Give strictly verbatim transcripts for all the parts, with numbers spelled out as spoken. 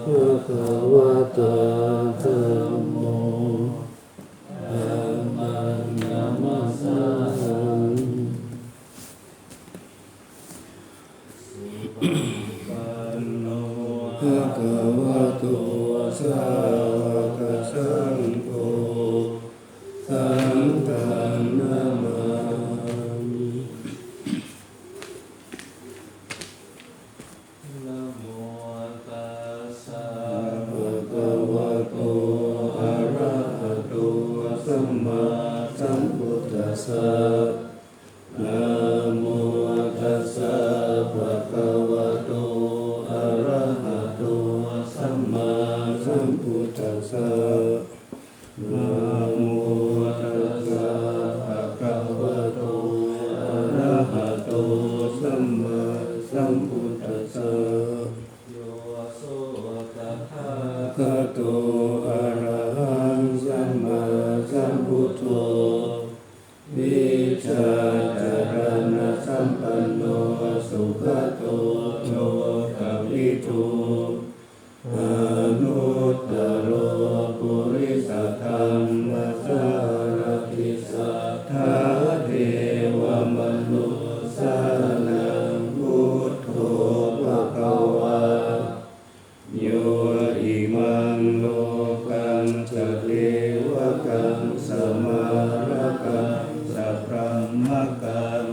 Bhagavatā dhammo, dhammaṃ namassāmi. Supaṭipanno bhagavato sāvakasaṅgho, saṅghaṃ namāmi. Namo tassa bhagavato arahato sammāsambuddhassa. Namo tassa bhagavato arahato sammāsambuddhassa. Namo tassa bhagavato arahato sammāsambuddhassa. Yo so tathāgato arahaṃ sammāsambuddho vijjācaraṇasampanno sugato lokavidū anuttaro purisadammasārathi satthā devamanussānaṃ buddho bhagavā. Yo imaṃ lokaṃ ca devakaṃ samārakaṃ sabrahmakaṃ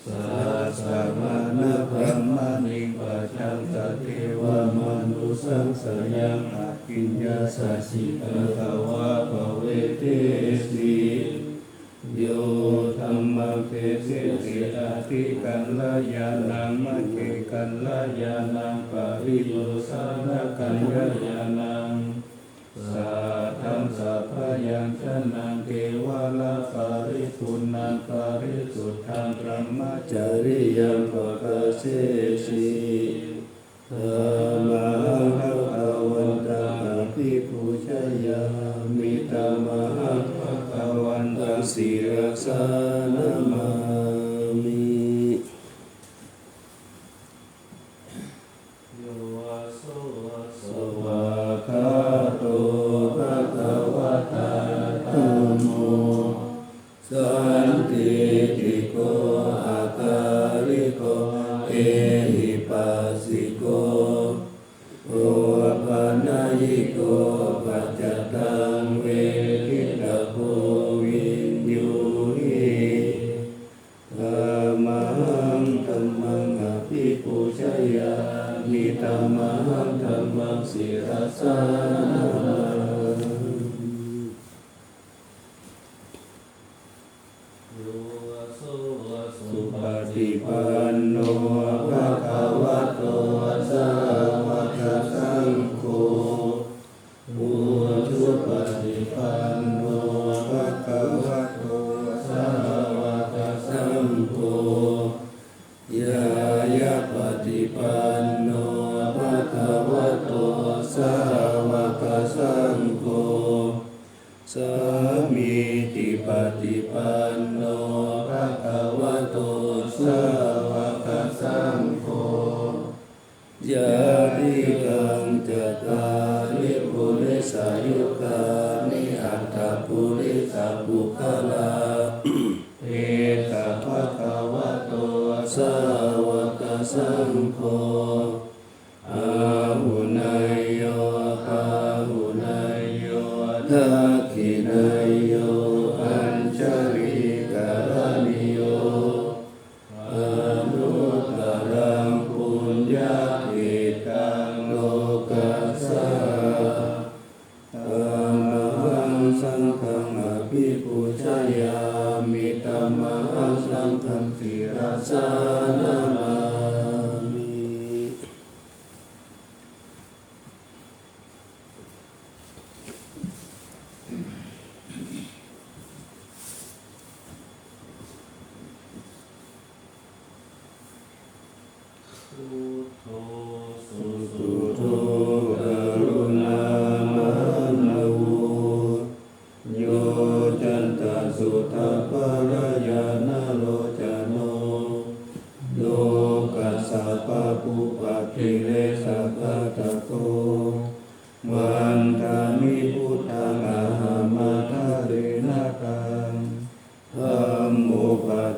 sassamaṇabrāhmaṇiṃ pajaṃ sadevamanussapāyaṃ ākiñcassi katvā pavedesi. Yo dhammaṃ desesi atthi kalyāṇaṃ majjhe kalyāṇaṃ pariyosāna kalyāṇaṃ saddhaṃ sabbayañjanaṃ kevalaparipuṇṇaṃ parisuddhaṃ brahmacariyaṃ pakāsesi. Tamahaṃ bhagavantaṃ abhipūjayāmi. Tamahaṃ bhagavantaṃ sirasā namāmi. Yo so svākkhāto bhagavatā dhammo sandiṭṭhiko akāliko ehipassiko opanayiko paccattaṃ veditabbo viññūhi. Tamahaṃ dhammaṃ abhipūjayāmi. Tamahaṃ dhammaṃ sirasā namāmi. Yo so supaṭipanno bhagavato sāvakasaṅgho, ujupaṭipanno bhagavato sāvakasaṅgho, ñāyapaṭipanno bhagavato sāvakasaṅgho, sāmīcipaṭipanno bhagavato sāvakasaṅgho, yadidaṃ cattāri purisayugāni aṭṭha purisapuggalā, esa bhagavato sāvakasaṅgho, āhuneyyo pāhuneyyo dakkhiṇeyyo añjalikaraṇīyo, anuttaraṃ puññakkhettaṃ lokassā. Tamahaṃ saṅghaṃ abhipūjayāmi. Tamahaṃ saṅghaṃ sirasā namāmi.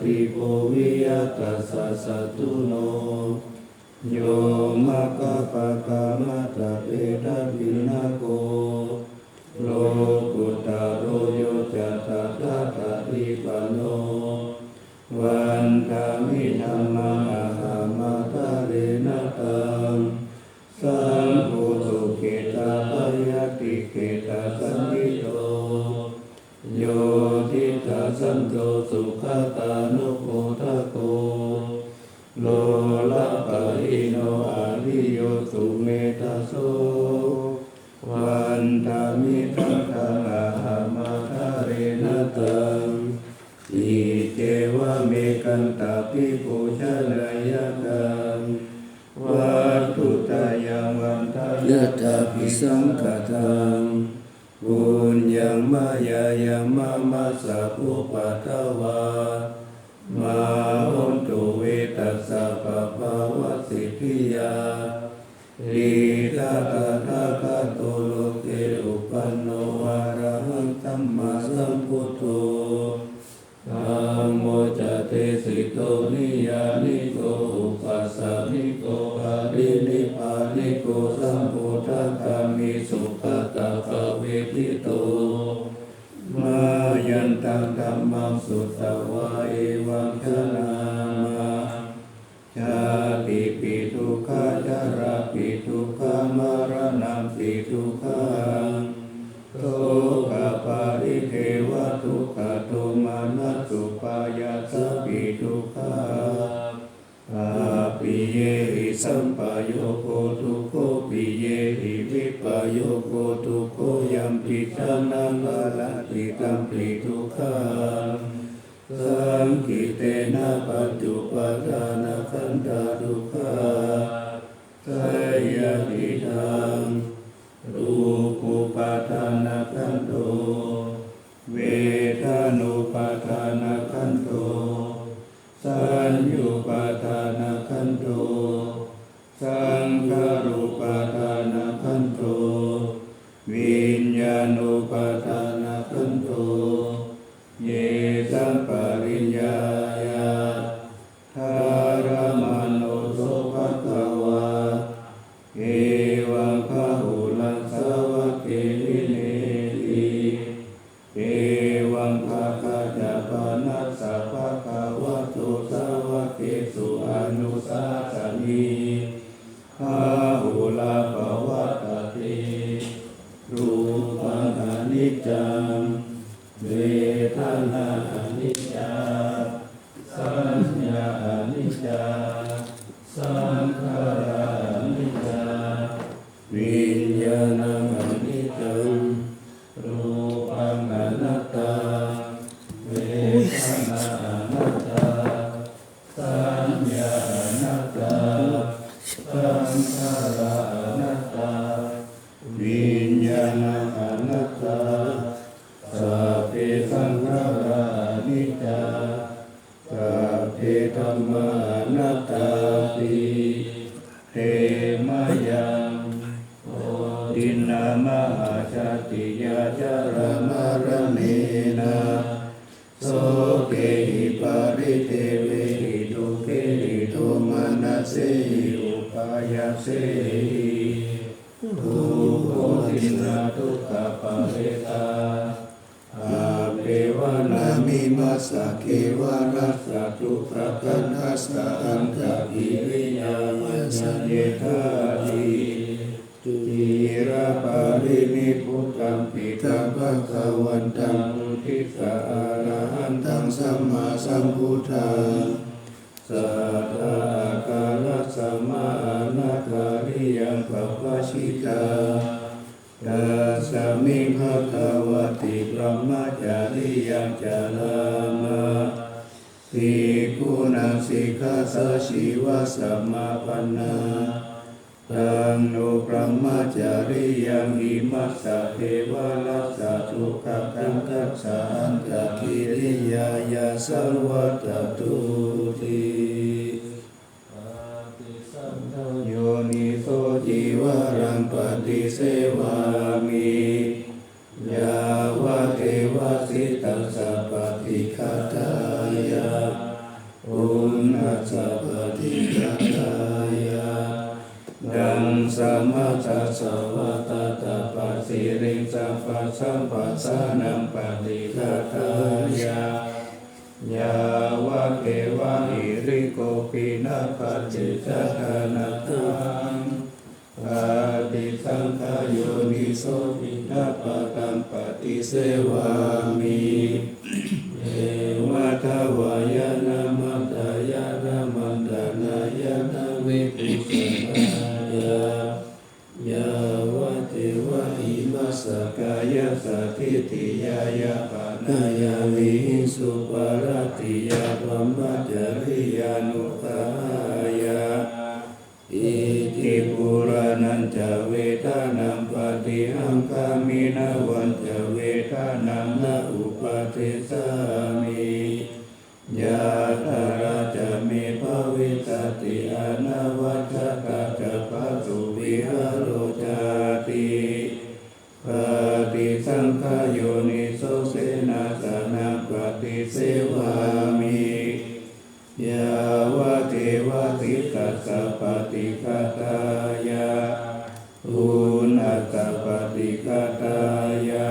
Ko viya tassa satthuno, yo maggapākamatavedapinnago, lokuttaro yo ca tathāgatipāno, vandāmi dhammaṃ ahamattarena taṃ. Saṅgho sukhetha bhayāti khettasaṇṭhito, yo diṭṭhasanto sugatānubhūtako, lolapahīno ariyo sumetthaso, vandāmi taṃ taṃ ahamattarena taṃ. Iccevamekaṃ abhipūjaneyyaṃ taṃ, vatthuttayaṃ vandeyyaṃ abhisaṅkhataṃ. Puññaṃ mayā yaṃ mama sabbupaddavā, mā hontu ve tassa pāpāvasiddhiyā. Idha tathāgato loke uppanno arahaṃ sammāsambuddho, dhammo ca desito niyyāniko upāsamiko parinibbāniko sambuddhagāmi sugatāpavitito. Mayantaṃ dhammaṃ sutvā evaṃ janāma, jātipi dukkhā jarāpi dukkhā maraṇampi dukkhaṃ, sokaparidevadukkhadomanassupāyāsāpi dukkhā, appiyehi sampayogo dukkho piyehi vippayogo dukkho yampi jhanaṃ haranti tampi dukkhaṃ, saṅkhittena pañcupādānakkhandhā dukkhā. Seyyathīdaṃ: rūpupādānakkhandho, vedanupādānakkhandho, saññupādānakkhandho, saṅkhārupādānakkhandho, viññāṇupādānakkhandho. Yesaṃ pariññāya dharamāno so bhagavā evaṃ bahulaṃ svākkhāti vineeti. Evaṃ bhāgā ca panassa bhagavato sāvakesu anusāsanī, bahulā pavattati. Rūpaṃ aniccaṃ, vedanā aniccā, saññā aniccā, saṅkhārā aniccā, viññāṇaṃ aniccaṃ. Rūpaṃ anattā, vedanā anattā, saññā anattā, saṅkhārā anattā, viññāṇaṃ anattā. Sabbe saṅkhārā aniccā, sabbe dhammā anattāti. Te mayaṃ koṭinā mahajātiyā jalamaranena sokehi paridevehi dukkhehi domanassehi upāyāsehi, dukkhoṭinā dukkhaparetā appeva nāmimassa kevalassa dukkhakandhassa antakiriyā viññāyedhāti. Ciraparinibbutampi taṃ bhagavantaṃ uddissa arahantaṃ sammāsambuddhaṃ, satthā ākārassa mahānāgariyam pavajjitā. Tasmiṃ bhagavati brahmacariyaṃ carāma, bhikkhūnaṃ sikkhāsājīvasamāpannā. Taṃ no brahmacariyaṃ imassa kevalassa dukkhakandhassa antakiriyāya saṃvattatu ti. Paṭisaṅkhā yoniso cīvaraṃ paṭisevāmi, yāvadeva sītassa paṭighātāya, uṇhassa paṭighātāya, taṃ samaggassa vatattha pasiriṃ sabbasampassānaṃ paṭighātāya, yāvadeva hirikopinapaṭicchādanatthaṃ paṭisaṅkhā yoniso piṇḍapātaṃ paṭisevāmi. Evadvāyāna madāyāna mandanāyāna vibhūsanāya, yāvadeva imassa kāyassa ṭhitiyā yāpanāya vihiṃsuparatiyā brahmacariyānuggahāya, iti purāṇañca vedanaṃ paṭihaṅkhāmi navañca vedanaṃ na uppādessāmi, yātrā ca me bhavissati anavajjatā ca phāsuvihāro cāti. Paṭisaṅkhā yoniso senāsanaṃ paṭisevāmi, yāvadeva sītassa paṭighātāya, uṇhassa paṭighātāya,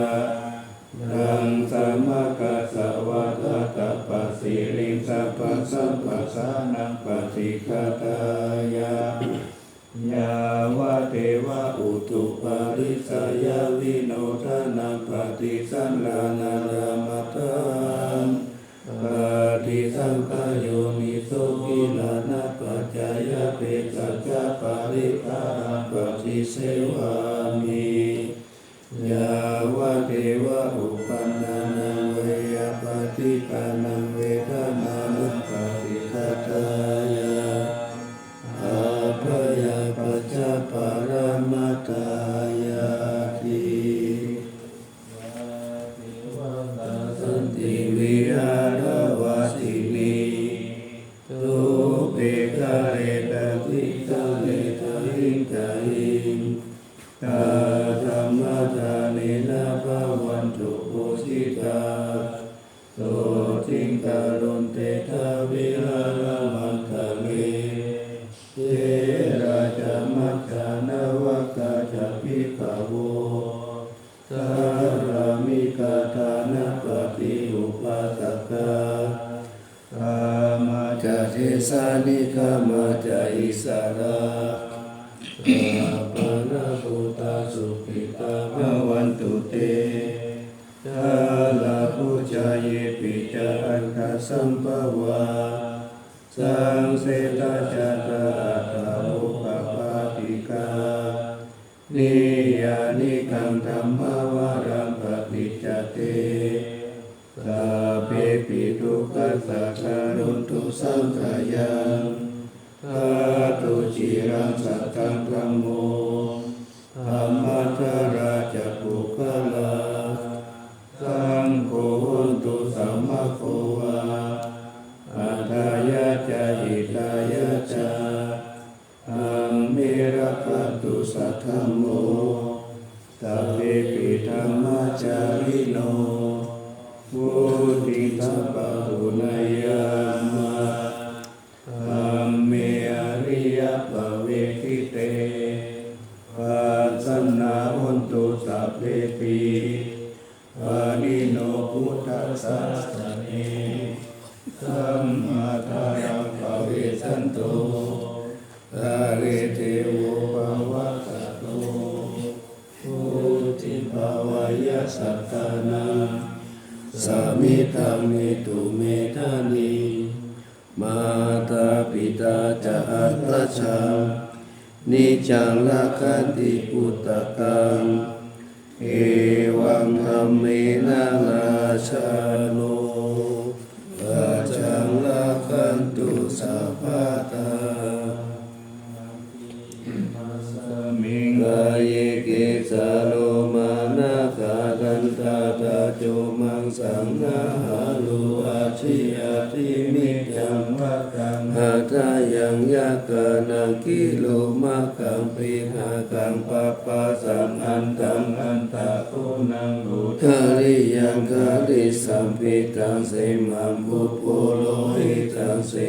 taṃ samaggassa vatattha pasiriṃ sabbasampassānaṃ paṭighātāya, yāvadeva utuparissayavinodanaṃ paṭisallānārāmatthaṃ, paṭisaṅkhā yoniso gilānapaccayabhesajjaparibhāraṃ paṭisevāmi, yāvadeva uppannānaṃ veyyābādhikānaṃ vedanānaṃ paṭighātāya, abyāpajjhaparamatāyāti. Yā devatā santi vihāravāsinī, thūpe ghare tahiṃ ghare tahiṃ tahiṃ, tā dhammadānena bhavantu pūjitā, sotthiṃ karontedha vihāramaṇḍale. Therā ca majjhā navakā ca bhikkhavo, sārāmikā dānapatī upāsakā, gāmā ca desā nigamā ca issarā, sappāṇabhūtā sukhitā bhavantu te. Jalābujā yepi ca aṇḍasambhavā, saṃsedajātā athavopapātikā, niyyānikaṃ dhammavaraṃ paṭicca te, sabbepi dukkhassa karontu saṅkhayaṃ. Ṭhātu ciraṃ sataṃ dhammo, dhammaddharā ca puggalā, saṅgho hotu samaggo va, atthāya ca hitāya ca. Amhe rakkhatu saddhammo, sabbepi dhammacārino, vuḍḍhiṃ sampāpuṇeyyāma, dhamme ariyappavedite. Pasannā hontu sabbepi, pāṇino buddhasāsane. Sammā dhāraṃ pavecchanto, kāle devo pavassatu. Vuḍḍhibhāvāya sattānaṃ, samiddhaṃ netu medaniṃ. Mātā pitā ca atrajaṃ, niccaṃ rakkhanti puttakaṃ. Evaṃ dhammena rājāno, pajaṃ rakkhantu sabbadā. Imasmiṃ kāye kesā lomā nakhā dantā taco maṃsaṃ nahārū aci ati miccaṃ vaccaṃ hadayaṃ yakkhānaṃ kilomakaṃ pihakaṃ papphāsaṃ antaṃ antaguṇaṃ udariyaṃ karīsaṃ pittaṃ semhaṃ puppo lohitaṃ se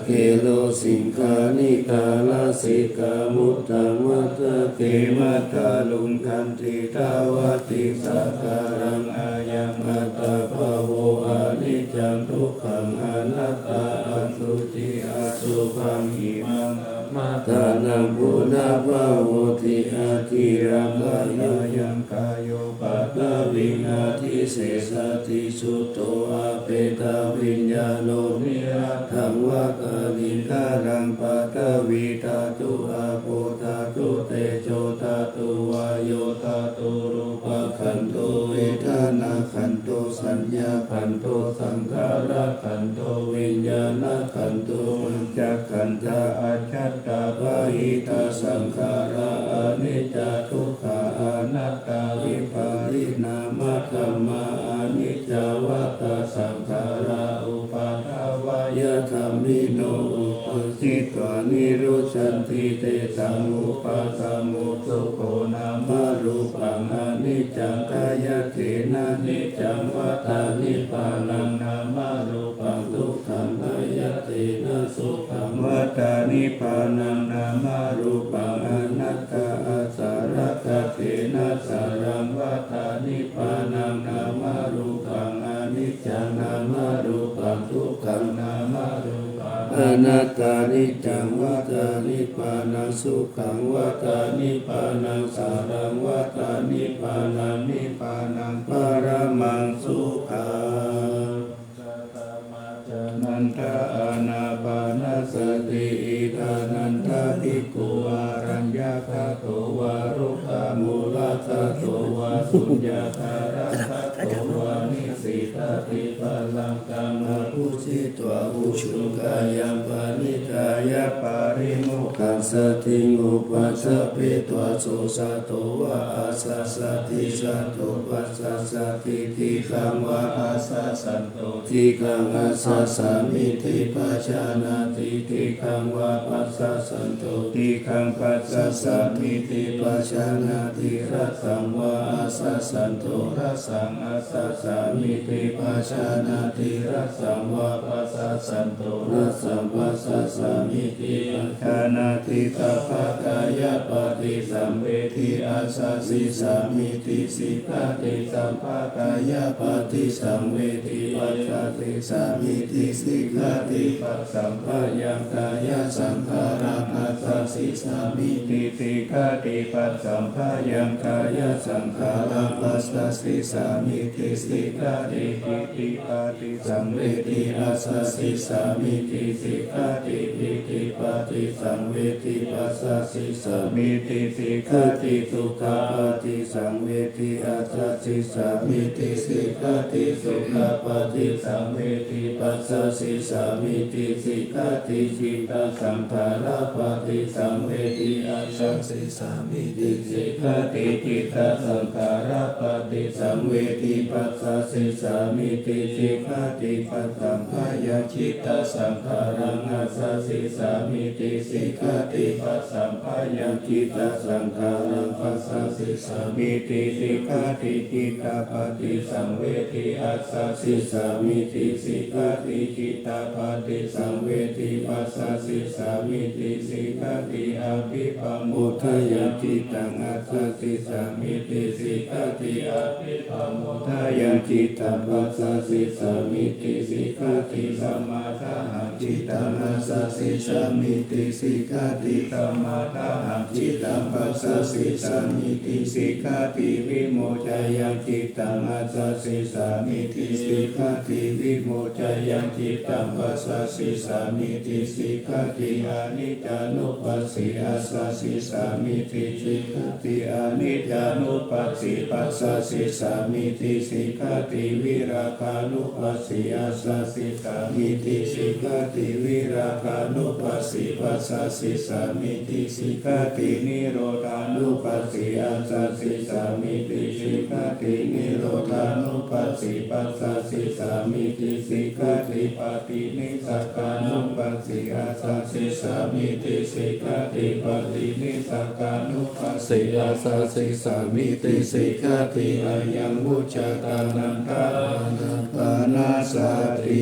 Khelo siṅghāṇikā lasikamuddamantakhemathāluṃ khantītā vatiṃsā kālaṃ ayaṃ attabhāvo aniccaṃ dukkhaṃ anattā ashuci asubhaṃ imaṃ dhammaṭṭhānaṃ punabbhavoti adhirambhayā. Ayaṃ kāyo paṭhaviṃ adhisessati chuddho apetaviññāṇo niratthaṃ va kaliṅgaraṃ. Paṭhavīdhātu āpodhātu tejodhātu vāyodhātu rūpakkhandho vedanākkhandho saññākkhandho saṅkhārakkhandho viññāṇakkhandho pañcakkhandhā ajjhattā bahiddhā saṅkhārā aniccā dukkhā anattā vipariṇāmadhammā. Aniccā vata saṅkhārā uppādavayadhammino uppajjitvā nirujjhanti tesaṃ vūpasamo sukho nāmarūpaṃ aniccaṃ. Khayattena niccaṃ vata nibbānaṃ nāmarūpaṃ dukkhaṃ khayattena sukhaṃ vata nibbānaṃ nāmarūpaṃ anattā accharakkhattena saraṃ vata nibbānaṃ nāmarūpaṃ aniccaṃ nāmarūpaṃ dukkhaṃ nāmarūpaṃ anattā niccaṃ vata nibbānaṃ sukhaṃ vata nibbānaṃ saraṃ vata nibbānaṃ nibbānaṃ paramaṃ sukhaṃ. Nanda ānāpānasati. Idha nanda bhikkhu araññagāto vā rukkhamūlagāto vā suññāgāragato vā nisīdati palaṅkaṃ ahusitvā ujuṃ kāyaṃ paṇidhāya parimokkhāya satiṃ upasampayitva so saddho vā āsasati saddho passasati dīghaṃ vā āsasanto dīghaṃ āsasāmīti pajānāti dīghaṃ vā passassanto dīghaṃ passasāmīti pajānāti hrasaṃ vā āsassanto hrasaṃ āsasāmīti pajānāti hrasaṃ vā passassanto hrasaṃ passasāmīti pajānāti sabbakāyapaṭisaṃvedi āsasissāmīti sikkhati sabbakāyapaṭisaṃvedi passasissāmīti sikkhati passamphayaṃ kāyasaṅkhāraṃ āsasissāmīti sikkhati passamphayaṃ kāyasaṅkhāraṃ passasissāmīti sikkhati pati paṭisaṃvedi āsasissāmīti sikkhati pītipaṭisaṃvedi passasissāmīti sikkhati dukkhapaṭisaṃvedi āsasissāmīti sikkhati sukhapaṭisaṃvedi passasissāmīti sikkhati cittasaṅkhārapaṭisaṃvedi āsasissāmīti sikkhati cittasaṅkhārapaṭisaṃvedi passasissāmīti sikkhati passamphayaṃ cittasaṅkhāraṃ āsasissāmīti sikkhati passamphayaṃ cittasaṅkhāraṃ passasissāmīti sikkhati cittapaṭisaṃvedi āsasissāmīti sikkhati cittapaṭisaṃvedi passasissāmīti sikkhati abhippamodayaṃ cittaṃ āsasissāmīti sikkhati abhippamodayaṃ cittaṃ passasissāmīti sikkhati samādahaṃ cittaṃ āsasissāmīti sikkhati samādahaṃ cittaṃ passasissāmīti sikkhati vimocayaṃ cittaṃ āsasissāmīti sikkhati vimocayaṃ cittaṃ passasissāmīti sikkhati aniccānupassi āsasissāmīti sikkhati aniccānupassi passasissāmīti sikkhati virāgānupassi āsasissāmīti sikkhati virāgānupassi passasissāmīti sikkhati nirodhānupassi āsasissāmīti sikkhati nirodhānupassi passasissāmīti sikkhati paṭinissagganupassi āsasissāmīti sikkhati paṭinissagganupassi āsasissāmīti sikkhati ayaṃ vuccatā nanda ānāpānasati.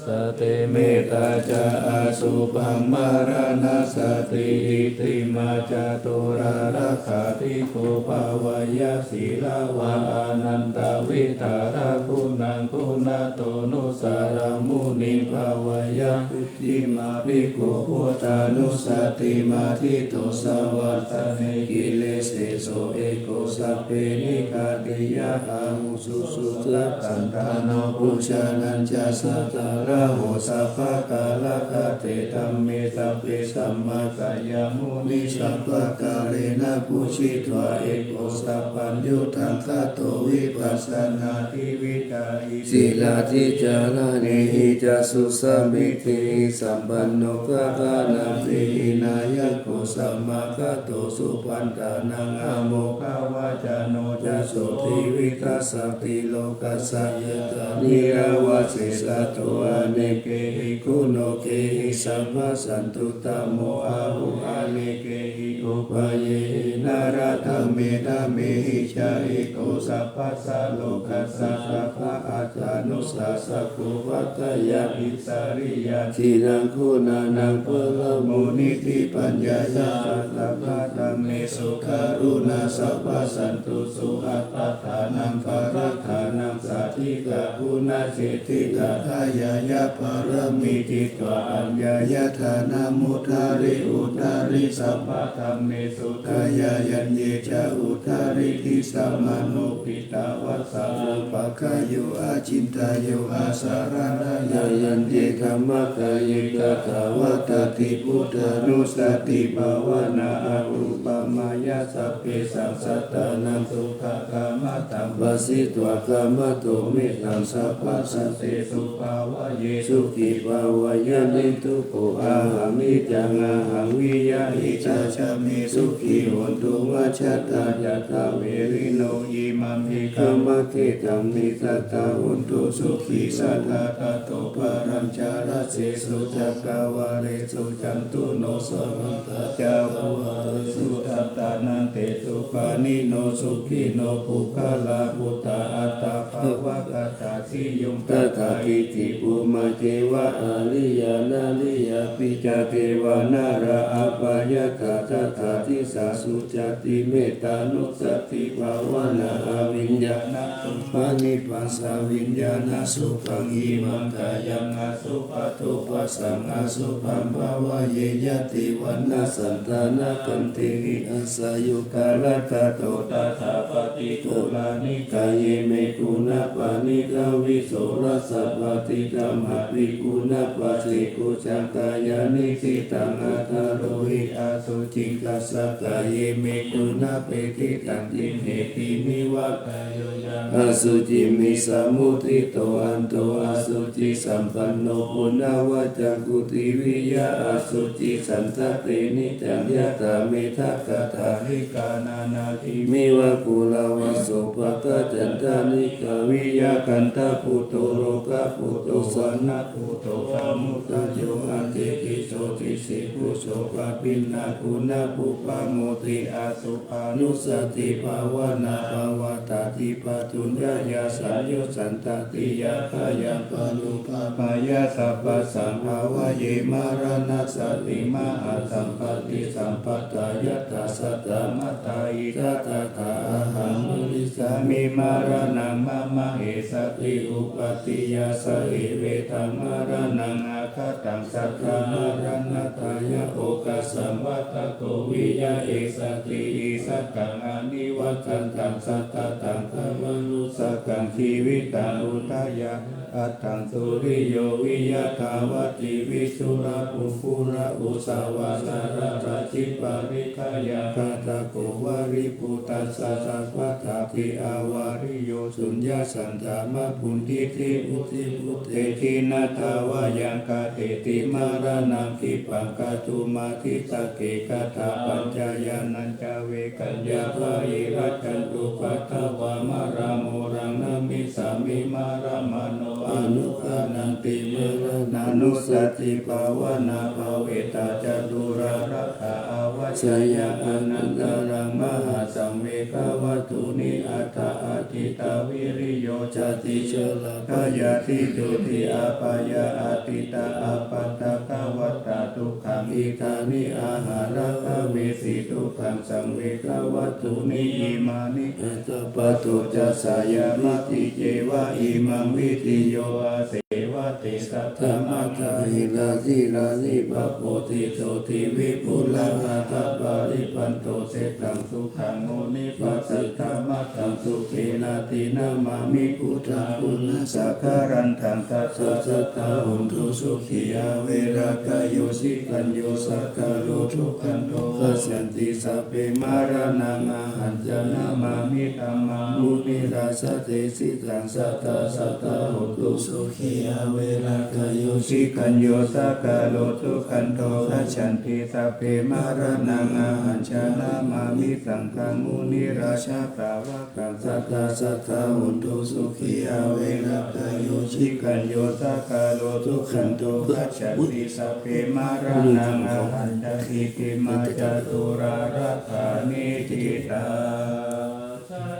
sati, mettā ca asubhaṃ maraṇassati. Itimā ca turārakkhā bhikkhū bhāweyya sīlavā, anantavidhāraguṇaṃ guṇato nussaraṃ muniṃ bhāweyya. Itimā bhikkhū buddhānussati matthito savātāne, kilesesū eko sabbe nikkhatiyā ahu. Suddhadantāno bhujānañca sātāraho sabbakālakatē, dhamme sabbe sammākāya muni sabbakālena pūjitvā, eko sabbaññutaṃ kāto vipassānādividāhi. Sīlādicāraṇehi ca susamādhihi sampanno, gāthānāpi vinayako samāgato, subhanda naṃ amogha vacano ca, jotī vigacchanti lokassa yathā nirāva. Seṭṭho anekehi guṇokehi sabbasantutamo ahu, anekehi upāyehi naradhammena mehi ca, eko sabbassa lokassa sabba attanusasako. Pattayābhichariyā ciraṃ guṇānaṃ paramo nitti, paññāya ca sabbadhammesu karuṇā, sabbasantusu attānaṃ parittānaṃ, sādhikā guṇaseṭṭhikā dāyāya pāramī, ṭhitvā aññāya dānamuttari uttari, sabbadhammesu dāyādaññe ca uttari, disāmāno piṭṭhāvassa upakayo acintayyo, āsaraṇā jāyante dhammakāye. Tathā vattati buddhānussati bhāvanā, anuppamāya sabbesaṃ sattānaṃ sukhakammataṃ, phāsitva kammāto mettaṃ sabbasattese. Bhāvaye sukhī bhāvaye niddukkho, ahaṃ niccaṃ ahaṃ viya, hitatā ca me sukhī hontu, majjhattā ca dāverino. Imaṃ me kammabhedaṃ, niyyātā hontu sukhī sadā. Tato palaṃ ca dajjesu cakkavāḷesu, cāturu no samantā cakkavāḷesu, aṭṭhaṃ ca desu pāṇino. Sukhino puggalā, buddhā aṭṭha bhāvagatāti. Siyuṃ tathā kitti, bhummā ceva ariyā nariyā, pi ca devā nalā appaṭihatā, tathā disā sucati. Mettānussati bhāvanā, abhiññānasubhāvibhaṃsaviññāṇasubhaṃ. Imaṃ kāyaṃ asupaṭupasaṃ, asubhaṃ bhāvaye. Ñātibhaṇṇaṃ santanaṃ khantīhi, āsayukaṃ dasato tathā, paṭikulāni kāye me guṇā, paṇītā vīsaṃ rājā paṭikkama. Bhikkhū nappaseko caṃ kāyaṃ niṭṭhitaṃ, adarūhi asuciṃ dassa, kāye me guṇā patiṭṭhāni. Tiṇheti nivārayo yaṃ asuciṃ visamuddhito, aṇḍo asucisampanno puṇṇavacaṃ, kuṭi viya asuciṃ santati niccaṃ. Yathā me dakkhathālikā nānādi miva kuḷavā, sopāga candānikā viya, kaṇṭaputto lokaputto vaṇṇabbūto samudayo, atikiccho disippuccho pabhinnā guṇapuppa moti. Asubhānussati bhāvanā, pavattati pātujāya saññutantā tiyā kāyā, anuppamāya sabbasaṃ bhāvaye. Maraṇassati mahāsaṅghanti sabbadā, yattha satthā matā icchata tathā ahaṃ marissāmi, maraṇaṃ mama essati upādiya. Seyyathīdha maraṇaṃ aggaṭaṃ, sattā maraṇatthāya okāsaṃ vata kho viya, essatī issakaṃ anivajjitaṃ, sattadhammamanussakaṃ, jīvitaṃ udayā aṭṭhaṃsu, riyo viya thāvatī visurā puggalā, uṭṭhavā saḷavā khippalikāyā, ghātako valībuttassa sabbatthapi avariyo, suññā santānā bhuñjīti vuṭṭhibhūte. Khiṇatha vā yaṃ katteti maraṇaṃ khippaṃ, kātumatthita ke kattā pañcayānañca ve kayya, bāhirajjhattupaddavā maraṃ moraṃ nemissāmi, maraṃ mano anugghaṇanti maraṇānussatibhāvanā bhāvitā ca tūḷā rakkha āvajjeyya. Anantaraṃ mahāsaṃ vegavatthūni aṭṭha, āditā viriyo jāti, jarā byādhi jotī apayanā, atītā appaṭikavatā dukkhā, idāni ahaṃ rakkhaṃ vesi dukkhaṃ saṃ vegavatthūni imāni. Piṇḍapāto ca sayaṃ matthī ceva imaṃ vidheyyo, āsevatte saddhammaṭṭhāne rājī rājī pabodhiṃ sotthiṃ vipulaṃ, athāparibbāṇto ksēttaṃ sukhaṃ munipajjhaṃ, dhammaṭṭhaṃ sukhenāti namāmi buddhaṃ. Pūrṇaṃ sakalaṃ taṃ tathā sadā hontu sukhī averā kāyo cikañño sakalo duggando gacchanti. Sabbe maraṇaṃ ahañca namāmi dhammaṃ munirājadesitaṃ, sadā sadā hontu sukhī averā kāyo cikañño sakalo duggando gacchanti. Sabbe maraṇaṃ ahañca namāmi saṅghaṃ munirājasāvakaṃ, sadā sadā hontu sukhī averā kāyo cikañño sakalo duggando gacchanti. Sabbe maraṇaṃ ahañca iti majjhato rārakkhaṇe ṭhitā.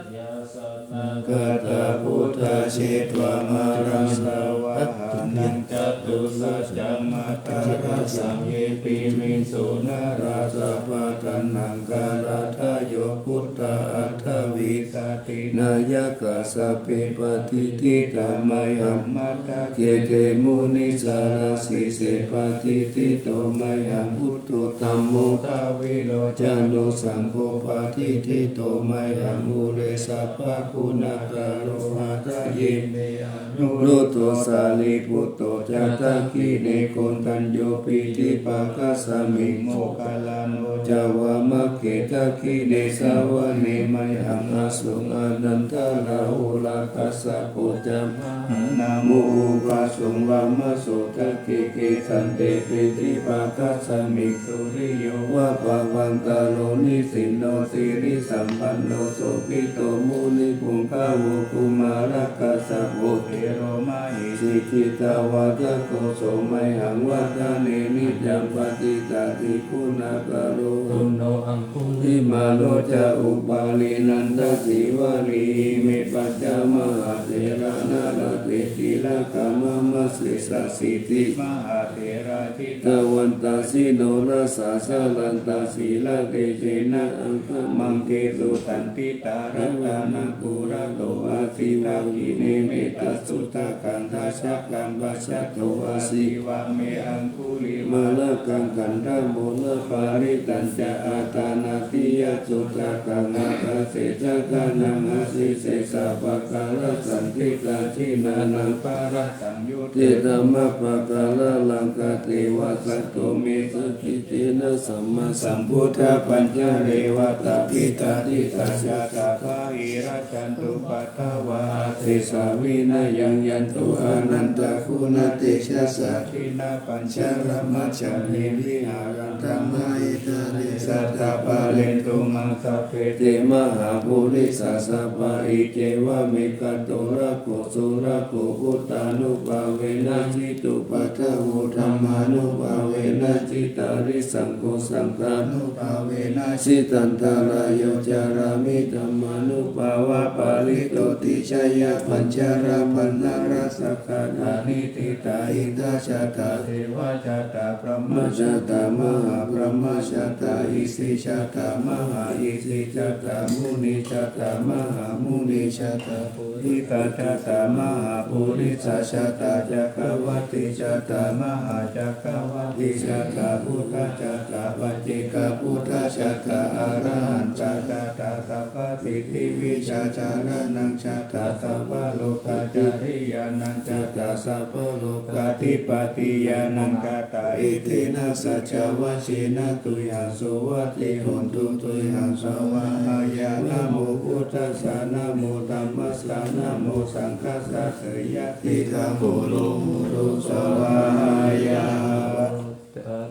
Yāsanāgatā buddhā jetvā māraṃ savāhanaṃ, catusaccāmatarasaṃ ye piviṃsu narāsabhā. Taṇhaṅkarādayo buddhā aṭṭhavīsati nāyakā, sabbe patiṭṭhitā mayhaṃ matthake te munissarā. Sīse patiṭṭhito mayhaṃ buddho dhammo dvilocano, saṅgho patiṭṭhito mayhaṃ ure sabbaguṇākaro. Hadaye me anuruddho sārīputto ca dakkhiṇe, koṇḍañño piṭṭhibhāgasmiṃ moggallāno ca vāmake. Dakkhiṇe savane mayhaṃ āsuṃ ānandarāhulā, kassapo ca mahānāmo ubhāsuṃ vāmasotake. Kesante piṭṭhibhāgasmiṃ suriyo va pabhaṅkaro, nisinno sirisampanno sobhito munipuṅgavo. Kumārakassapo thero mahesī cittavādako, so mayhaṃ vadane niccaṃ patiṭṭhāsi guṇākaro. Puṇṇo aṅgulimālo ca upālī nandasīvalī, ime pañca mahātherā nalāṭe tilakā mama. Sesāsīti mahātherā jitavantā jinorasā, jalantā sīlatejena aṅgamaṅgesu saṇṭhitā. Ratanaṃ purato āsi dakkhiṇe mettasuttakaṃ, dhajaggaṃ pacchato āsi vāme aṅgulimālakaṃ. Khandhamoraparittañca āṭānāṭiyasuttakaṃ, ākāse chadanaṃ āsi sesā pākārasaṇṭhitā. Jinā naṃ pāra saṃyutte dhammapākāralaṅkate, vasato me sakiccena sammāsambuddhapañjare. Vātapittādisañjātā bāhirajjhattupaddavā, asesā vinayaṃ yantu anantaguṇatejasā. Jinapañjaramajjhamhi viharantaṃ mahītale, sadā pālentu maṃ sabbe te mahāpurisāsabhā. Iccevamekanto rakkho surakkho, buddhānubhāvena jitupaddavo, dhammānubhāvena jitārisaṅgho, saṅghānubhāvena jitantarāyo, carāmi dhammānubhāvapālito. Tijjhāyapañjara paṇṇarasaṃ kkhaṇāni ṭhitā, indajātā devajātā brahmajātā mahābrahmajātā, isijātā mahāisijātā munijātā mahāmunijātā, puritajātā mahāpurisajātā, cakkavatijātā mahācakkavattijātā, buddhajātā paccekabuddhajātā, arahantajātā sabbasiddhivijjācaraṇaṃ jātā, sabbalokacariyañāṇañātā, sabbalokādhipatiyānaṃ jātā. Etena saccavajjena tuyhaṃ suvatthi hotu. Tuyhaṃ svākkhātā namo buddhassa, namo dhammassa, namo saṅghassa. Jayasiddhi hotu, hotu svākkhātā.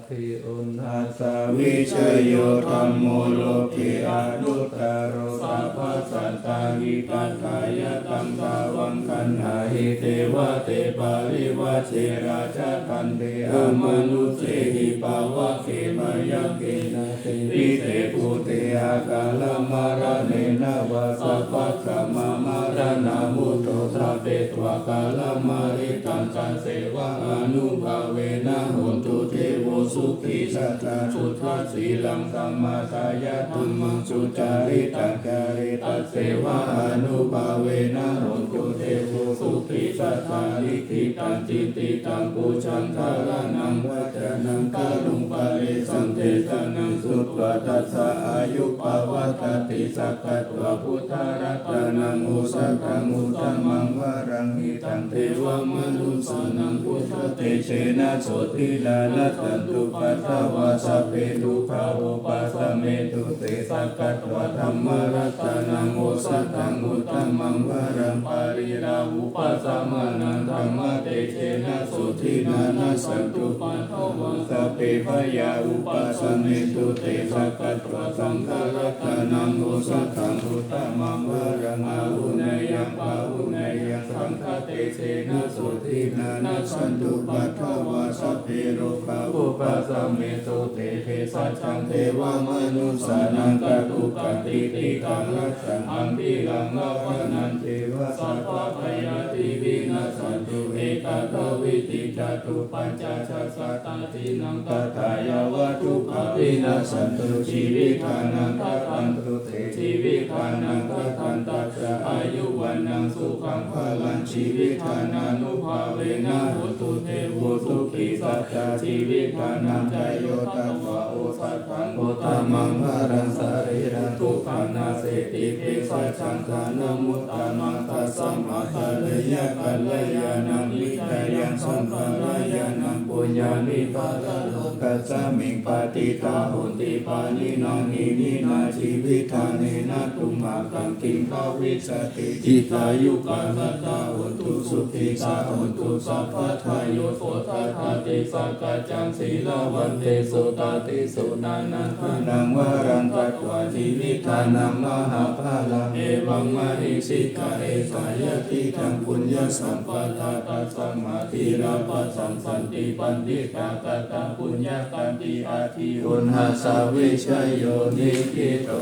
Uṇhassa vijayo dhammo loke anuttaro, sabbasattāhitatthāya taṃ dhammaṃ gaṇhāhi devate. Parivaje rājadaṇḍe amanussehi pavake, byagghe nāseti te bhūte akālamaraṇena vā, sabbadhammamaraṇā mutto ṭhapetvā kālamāritaṃ, tasseva ānubhāvena hotu devo sukhī sadā. Suddhasīlaṃ samādāya dhammaṃ sucaritaṃ care, tasseva ānubhāvena hotu devo sukhī sadā. Likkhitaṃ cintitaṃ pūjaṃ dhāraṇaṃ vācanaṃ kāruṃ, paresaṃ desanaṃ sutvā tassa āyu pavaḍḍhatīti. Sakkatvā buddharatanaṃ osathaṃ uttamaṃ varaṃ, hitaṃ devamanussānaṃ buddhatejena sotthinā, nassantupaddavā sabbe dukkhā vūpasamentu te. Sakkatvā dhammaratanaṃ osathaṃ uttamaṃ varaṃ, pariḷāhūpasamanaṃ dhammatejena sotthinā, nassantupaddavā sabbe bhayā vūpasamentu te. Sakkatvā saṅgharatanaṃ osathaṃ uttamaṃ varaṃ, āhuneyyaṃ pāhuneyyaṃ saṅghatejena sotthinā, nassantupaddavā sabbe rogā vūpasamentu te. Bhejajjaṃ devamanussānaṃ, tathūpadiṭṭhitaṃ laddhaṃ aṅgīraṃ, maraṇañceva sabbabhayāti vinassantu, etadavīti. Catuppañcasatādīnaṃ tathāyāva dukkhā vinassantu, jīvitānaṃ dadantu te, jīvitānaṃ dadantassa āyu vaṇṇaṃ sukhaṃ balaṃ, jīvitdānānubhāvena hotu devo sukhī sadā. Jīvitdānañca yo tattva osathaṃ uttamaṃ varaṃ, sarīradukkhaṃ naseti, bhejajjaṃ dānamuttamaṃ, tasmā dareyya kalyāṇaṃ, vittayaṃ samphalayānaṃ, puññāni paralokasmiṃ patiṭṭhā honti. Pāṇinā hinīnā jīvitdānena tumhākaṃ, kiṃ bhavissati? Dīghāyukā sadā hontu, sukhitā hontu sabbadā. Yo vo dadati sakkaccaṃ sīlavantesu, tatesu nānādānaṃ varaṃ datvā, jīvitdānaṃ mahapphalaṃ, evaṃ mahiddhikā esa yadidaṃ puññasampadā. Tasmā sīlabbatam santi paṇḍitā, kataṃ puññakkhettaṃ ādi, uṇhassa vijayo nikkhito.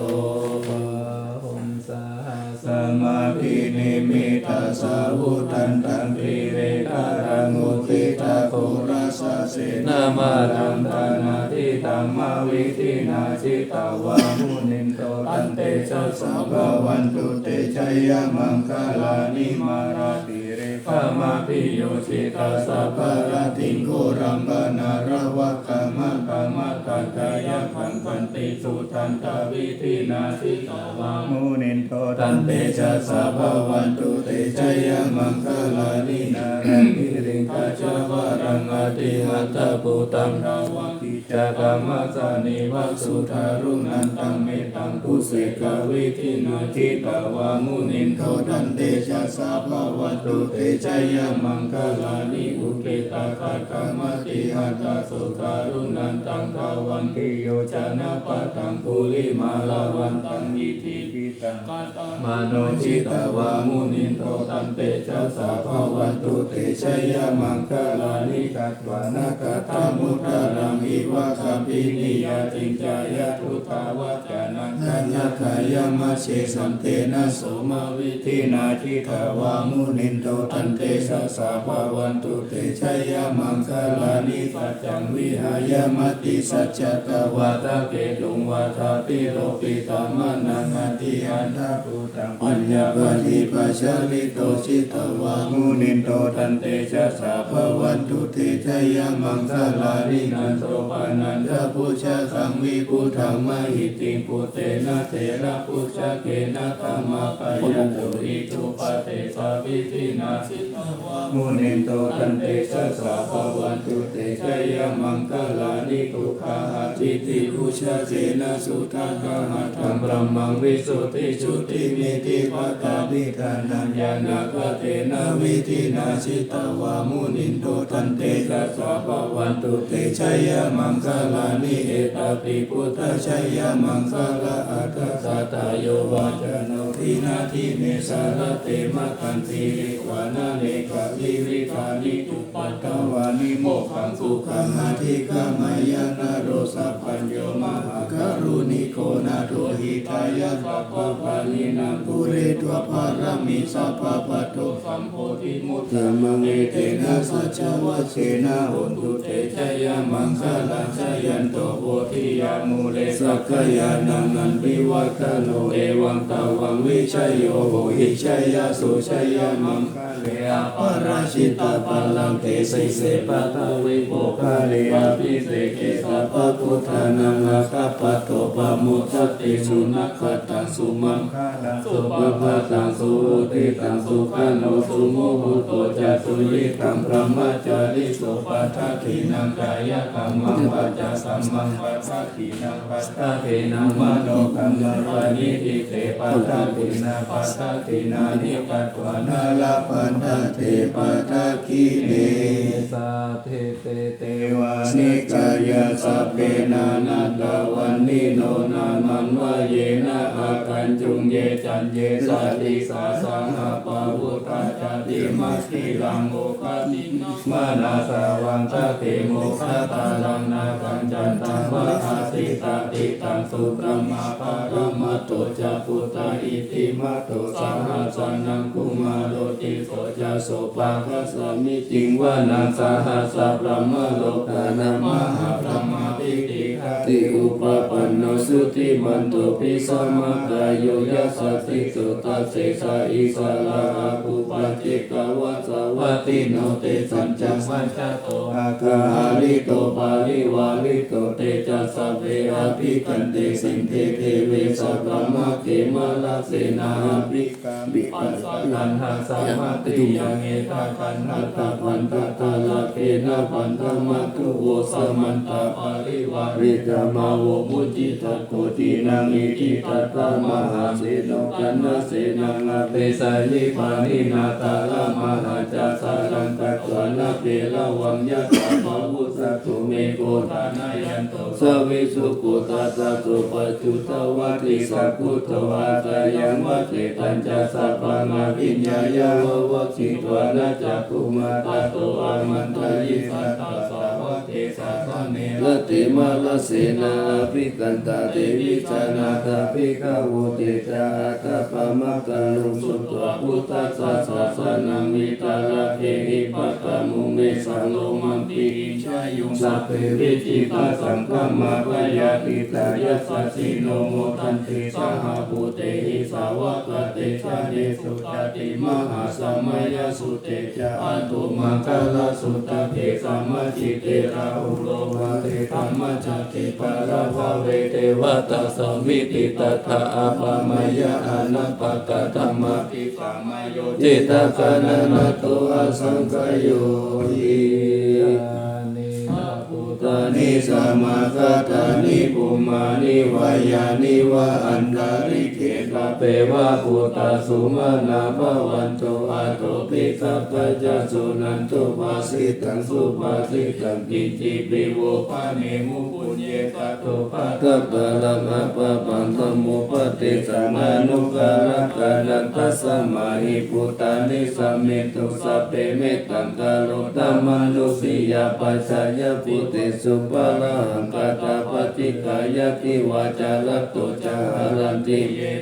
Bāhuṃ sahassamabhinimmitasāvudhantaṃ, grīmekhalaṃ uditaghorasasenamāraṃ, dānādidhammavidhinā jitavā munindo, tantejasā bhavatu te jayamaṅgalāni. Mārātirekamabhiyujjhitasabbarattiṃ, ghorampanāḷavakamakkhamathaddhayakkhaṃ, khantīsudantavidhinā jitavā munindo, tantejasā bhavatu te jayamaṅgalāni. Nāḷāgiriṃ gajavaraṃ atimattabhūtaṃ, dāvaggicakkamasanīva sudāruṇantaṃ, mettambusekavidhinā jitavā munindo, tantejasā bhavatu te jayamaṅgalāni. Ukkhittakhaggamatihatthasudāruṇantaṃ, dhāvantiyojanapathaṅgulimālavantaṃ, iddhībhisaṅkhatamano jitavā munindo, tantejasā bhavatu te jayamaṅgalāni. Katvāna kaṭṭhamudaraṃ iva gabbhinīyā, ciñcāya duṭṭhavacanaṃ janakāyamajjhe, santena somavidhinā jitavā munindo, tantejasā bhavatu te jayamaṅgalāni. Saccaṃ vihāya matisaccakavādaketuṃ, vādābhiropitamanaṃ atiandhabhūtaṃ, paññāpadīpajalito jitavā munindo, tantejasā bhavatu te jayamaṅgalāni. Nandopanandabhujagaṃ vibudhaṃ mahiddhiṃ, puttena therabhujagena damāpayanto, iddhūpadesavidhinā jitavā munindo, tantejasā bhavatu te jayamaṅgalāni. Duggāhadiṭṭhi Jaggena suddhaggahatthaṃ brahmaṃ visuddhijutimiddhibakābhidhānaṃ ñāṇāgadena vidhinā jitavā munindo tantejasā bhavatu te jayamaṅgalāni. Etāpi buddhajayamaṅgalaaṭṭhagāthā yo vācano dinadine sarate matandī hitvānanekavividhāni cupaddavāni mokkhaṃ sukhaṃ adhigameyya naro sapañño. Mahākāruṇiko nātho hitāya sabbapāṇinaṃ pūretvā pāramī sabbā patto sambodhimuttamaṃ. Etena saccavajjena hotu te jayamaṅgalaṃ. Jayanto bodhiyā mūle sakyānaṃ nandivaḍḍhano evaṃ tvaṃ vijayo hohi jayassu jayamaṅgale aparājitapallaṅke sīse paṭhavipokkhare abhiseke sabbabuddhānaṃ aggappatto pamodati. Sunakkhattaṃ sumaṅgalaṃ supabhātaṃ suhuṭṭhitaṃ sukhaṇo sumuhutto ca suyiṭṭhaṃ brahmacārisu padakkhiṇaṃ kāyakammaṃ vācākammaṃ padakkhiṇaṃ padakkhiṇaṃ manokammaṃ paṇidhī te padakkhiṇā padakkhiṇāni katvāna labhantatthe padakkhiṇe. Saṭṭhete devānikāyā sabbe nānattavaṇṇino nāmanvayena āgañchuṃ. Ye caññe sadisā sahabhūtā cātummatiṃ manasā vandati mukhadvāraṃ nāgaṃ chandamahasitaṃ. Ṭhitaṃ subrahmā paramatto ca puttā iddhimato saha sanaṅkumāro tisso ca sopāga samitiṃ vanaṃ. Sahassabrahmalokānaṃ mahābrahmābhitiṭṭhati upapanno jutimanto bhismākāyo yasassi so. Dasettha issarā āgū paccekavasavattino tesañca majjhato āga hārito parivārito. Te ca sabbe abhikkante sinde deve sabrahmake mārasenā abhikkāmi passa kaṇhassa mandiyaṃ. Etha gaṇhatha bandhatha rāgena bandhamatthu vo samantā parivāretha mā vo muñcittha koci naṃ. Iti tattha mahāseno kaṇhasenaṃ apesayi pāṇinā talamāhacca saraṃ katvāna bheravaṃ. Yathā pāvussako megho thanayanto savijjuko tadā so paccudāvatti saṅkuddho asayaṃvate. Tañca sabbaṃ abhiññāya vavakkhitvāna cakkhumā tato āmantayi satthā sāvake sāsane rate. Mārasenā abhikkantā te vijānātha bhikkhavo. Te ca ātappamakaruṃ sutvā buddhassa sāsanaṃ vītarāgehi pakkāmuṃ nesaṃ lomampi iñjayuṃ. Sabbe vijitasaṅgāmā bhayātītā yasassino modanti saha bhūtehi sāvakā te janesutāti. Mahāsamayasutte ca āṭumaṅgalasuttaṃ ke samajjite rāhulā vācedhammaca ke bhaddabhave devatā samitiṭṭhata. Apamayā anappakā dhammāti samayodhitatā naṇato asaṅkhayo ti. Yānīdha bhūtāni samāgatāni bhummāni vā yāni va antalikkhe sabbeva bhūtā sumanā bhavantu athopi sakkacca suṇantu bhāsitaṃ. Subhāsitaṃ kiñcipi vo bhaṇemu puññe tatthu pāpakaṃ appapaṃ dhammo paṭiccaṃ anukkaraṃ karaṃ tasmā hi bhūtā nisāmethu sabbe mettaṃ karotha mānusiyā pajāya bhūtesu pāṇahaṃ kathā paṭikkāya divā ca ratto ca haranti ye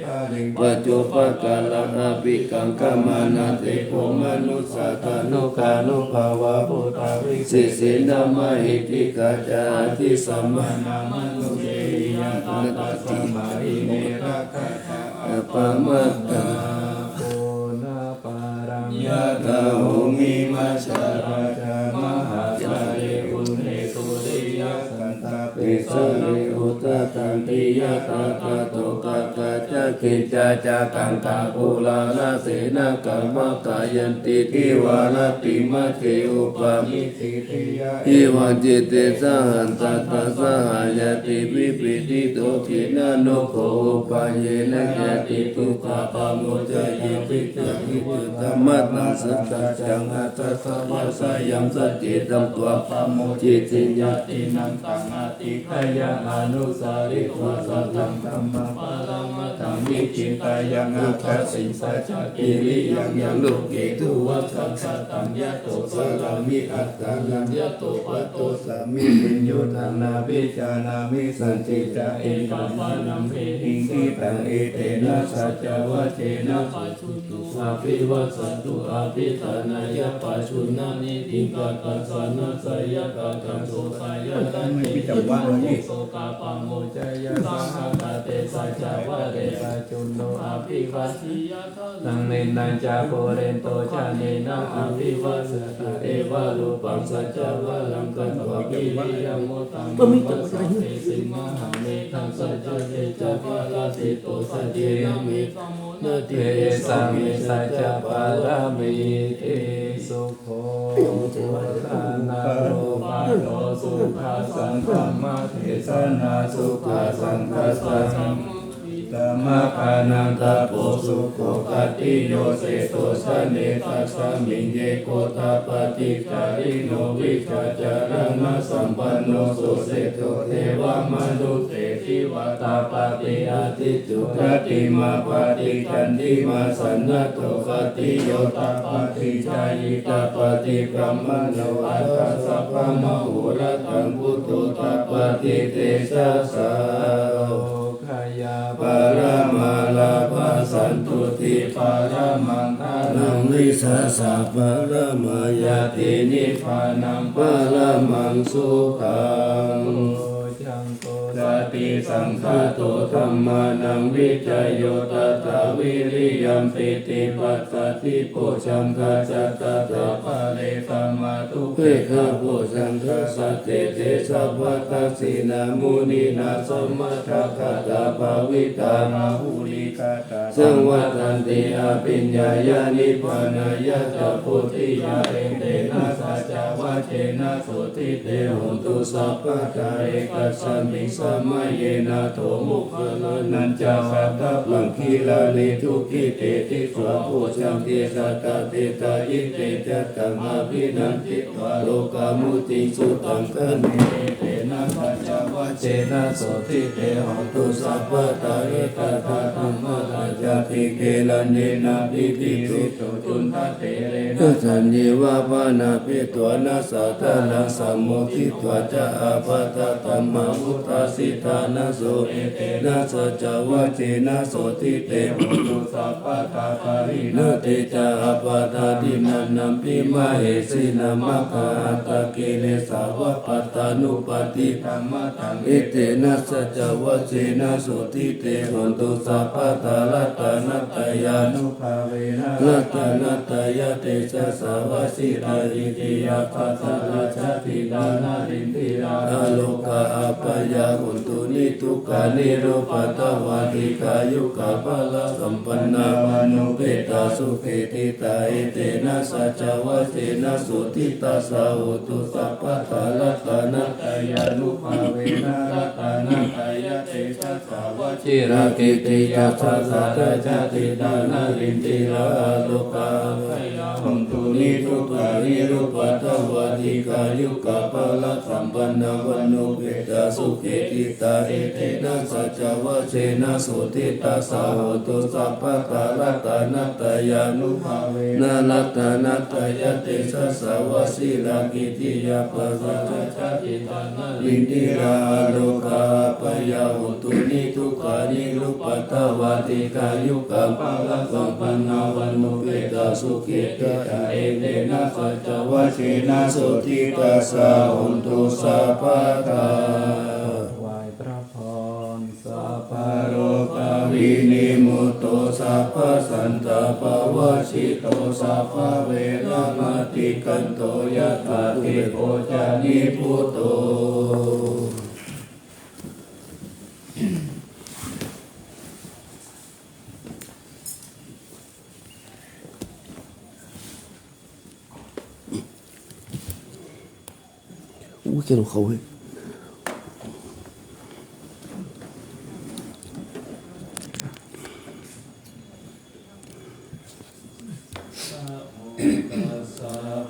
paccopakāraṃ abhikaṅkhamānā te kho manussā taṇhukānubhāvā bhūtā visesena mahiddhikā ca adissamānā manussāhi ñātā tasmā hi ne rakkhatha appamattā. Puna pāraṃ yathā homi majjharājā mahāsale une suriyasantāpe sale Satañpi yathākatho kakkacca kiñcā ca kaṅkhagū lālāsenakamakayanti dīvāratimajjhe upami iva citte saha satta saha ñātibhi pīḷito khīṇanoggo upayena ñātidukkhā pamuccayati. Ca hidaṃ dhammaṭṭhānaṃ saccaṃ aṭṭhassa vācāyaṃ sacce taṃ tvā pamuñcisi ñātīnaṃ taṃ atikkāya anusaritvā sataṃ dhammaṃ paramatthaṃ nikkhittayaṃ aṭṭhasenasaccakiriyañāṇaṃ loke duva sataṃ yato carāmi aṭṭhānaṃ yato paṭosmi viññūhīnaṃ nābhijānāmi sañcicca ekapaṇaṃ vehi ṭhitaṃ etena saccavajjena paccuñño abhivāsatu abhidhānāya paccuññānīti katthaṃ sanāsayakathaṃ sokāya ทำไมพี่จำว่าอย่างนี้ sokā pamuccaya saha tate saccavajjena paccuñño abhivāsiyati dānaṃ ca pūretvā dānaṃ abhivāsati evarūpaṃ saccavajjena katvā viriyamuttamaṃ passaddhi mahāmetā saccakicca parājito saccena modati esaṃ me saccapāramīti. Sukho dukkha nirupādo sukhasaṅkhamma desanā sukhasaṅghassa sammādi dhammakkhandhako sukho khantiyosetosaṃ etasmiṃ eko tapaṭicārino vijjācaraṇasampanno so seṭṭho devamanussesi vā tapaṭi ādicco khattimāpaṭichantimā saṇhado khattiyo tapaṭicāyī tapaṭibrāhmaṇo atha sabbamahorattaṃ buddho tapaṭi tejasā. Khayaparamā lābhā santuṭṭhi paramaṃ dhanaṃ vissāsaparamā ñātī nibbānaṃ paramaṃ sukhaṃ. Bojjhaṅgo satisaṅkhāto dhammānaṃ vicayo tathā viriyampīti passaddhi bojjhaṅgā ca tathāpare samādhupekkhabojjhaṅgā sattete sabbadassinā muninā sammadakkhātā bhāvitā bahulīkatā saṃvattanti abhiññāya nibbānāya ca bodhiyā etena saccavajjena sotthi te hotu sabbadā. Ekasmiṃ samaye nātho moggallānañca vātapaggihi dukkhitāti disvā bojjhaṅge satta desayi te ca taṃ abhinanditvā rogā mucciṃsu taṅkhaṇe. Etena saccavajjena sotthi te hotu sabbadā. Ekadā dhammarājāpi gelaññenābhipīḷito cundattherena taññeva bhaṇāpetvāna sādaraṃ sammoditvā ca ābādhā tamhā vuṭṭhāsi ṭhānaso. Etena saccavajjena sotthi te hotu sabbadā. Pahīnā te ca ābādhā tiṇṇannampi mahesinaṃ maggāhatakilesāva pattānuppattidhammataṃ. Etena saccavajjena sotthi te hotu sabbadā. Ratanattayānubhāvena ratanattayatejasā vajirahatthasīladiṭṭhiyā paṭirājāpi dānaṃ indirā arogā abyā hontu niddukkā nirupādā vā dīghāyukā balasampannā vaṇṇupettā sukhī ṭhitā. Etena saccavajjena sotthi tassa hotu sabbadā. Ratanattayānubhāvena ratanattayatejasā vajirahatthasīladiṭṭhiyā paṭirājāpi dānaṃ indirā arogā abyā hontu niddukkā nirupādā vā dīghāyukā balasampannā vaṇṇupettā sukhī ṭhitā. Etena saccavajjena sotthi tassa hotu sabbadā. Ratanattayānubhāvena ratanattayatejasā vajirahatthasīladiṭṭhiyā paṭirājāpi dānaṃ indirā arogā abyā hontu niddukkā nirupādā vā dīghāyukā balasampannā vaṇṇupettā sukhī ṭhitā. Etena saccavajjena sotthi tassa hotu sabbadā. ไหว้พระพร Sabbarogavinimutto sabbasantāpavajjito sabbaveramatikkanto yathā te bojjhaṅgī bhūto. Ui, cái nồi khô ấy.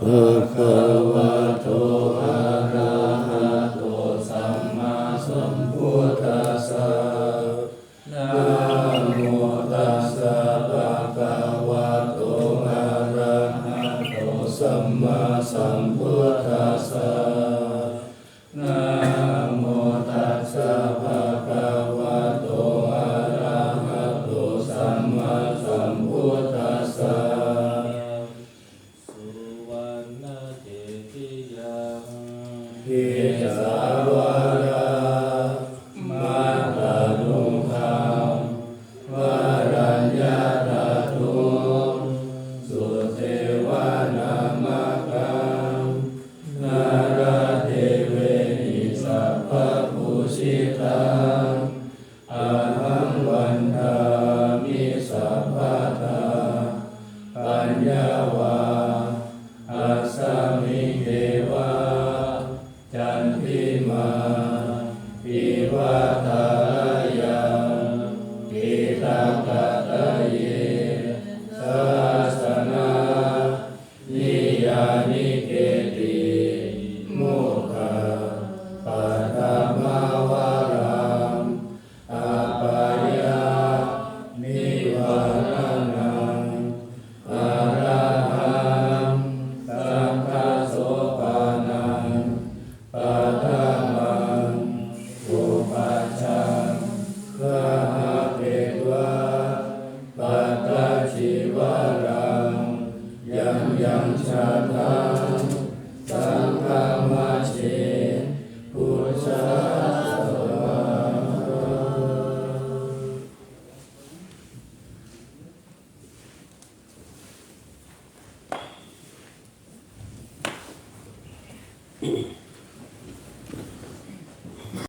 Bhagavato arahato sammāsambuddhassa. Namo tassa bhagavato arahato sammāsambuddhassa. Namo tassa bhagavato arahato sammāsambuddhassa. Suvaṇṇakkhetiyā kesavādā mātali mukhā varaññā dātuṃ suceva nāmakā. Nāḷāgiriṃ sabbapūjitaṃ ahaṃ vandāmi sabbadā. Paññā va asmiṃ devā candimā iva thārāya, krittakātaye sāsanā, niyyānike'ti mokkhapatham apāyā nivāraṇaṃ arahaṃ saṅghasopaṇaṃ paṭhamaṃ pubbañjaṃ gahapetvā pattacīvaraṃ. Yaṃ yaṃ jātaṃ saṅghamajjhe pūjā